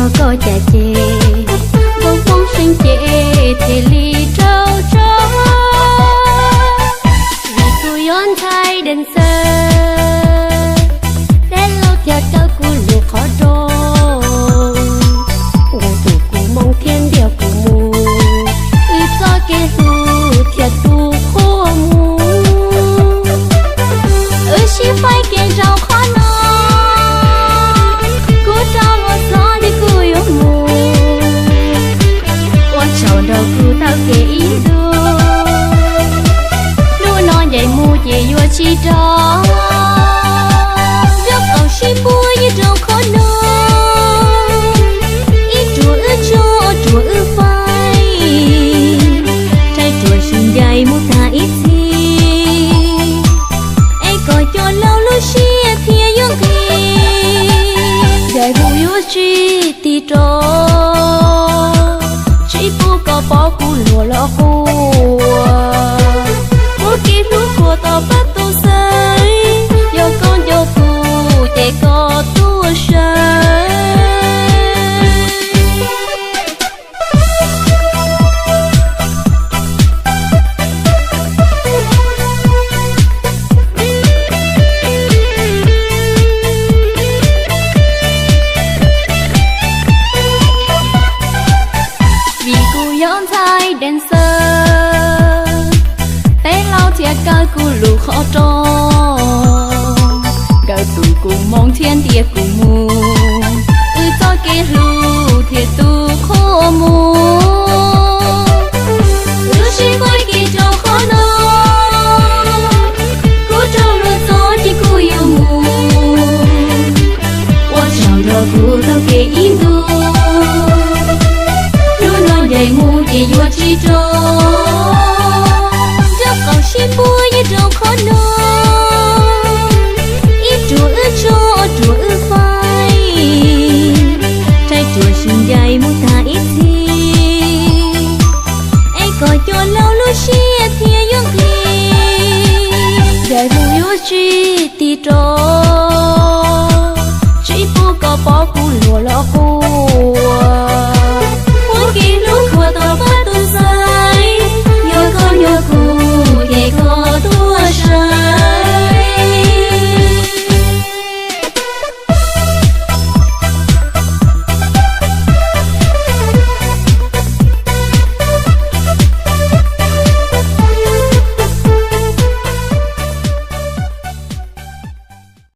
Koj cas ces koj poob seeb ces thiaj li raug tso. Vim kuv yog ntxhais dancer, peb laus thiaj kaw kuv lub qhov rooj, nkawd tus kuv moo thiab ntiag kuv mus, wb txoj kev hlub thiaj tu qhuav mus. Wb sib faib kev zaum qhov no, kuv rov los txog li kuv yuav mus, ua tsaug nrog kuv taug kev ib ntus, hnub no ncaim mus ces yuav tsis rov. Nyob qaum sib puag yeej rau qhov no, ib ruam wb tsuag ruam wb faib, rhais ruam sib ncaim mus tag ib txhis, es kom cov laus lub siab thiaj yuav nqis, ncaim mus yuav tsis tig rov, tsis pub koj pom kuv luag los quaj, kuv kev hlub qhuav tau pab tu xaiv, yog koj nco kuv ces koj tuaj saib. Vim kuv yog ntxhais dancer, peb laus thiaj kaw kuv lub qhov rooj, nkawd tus kuv moo thiab ntiag kuv mus,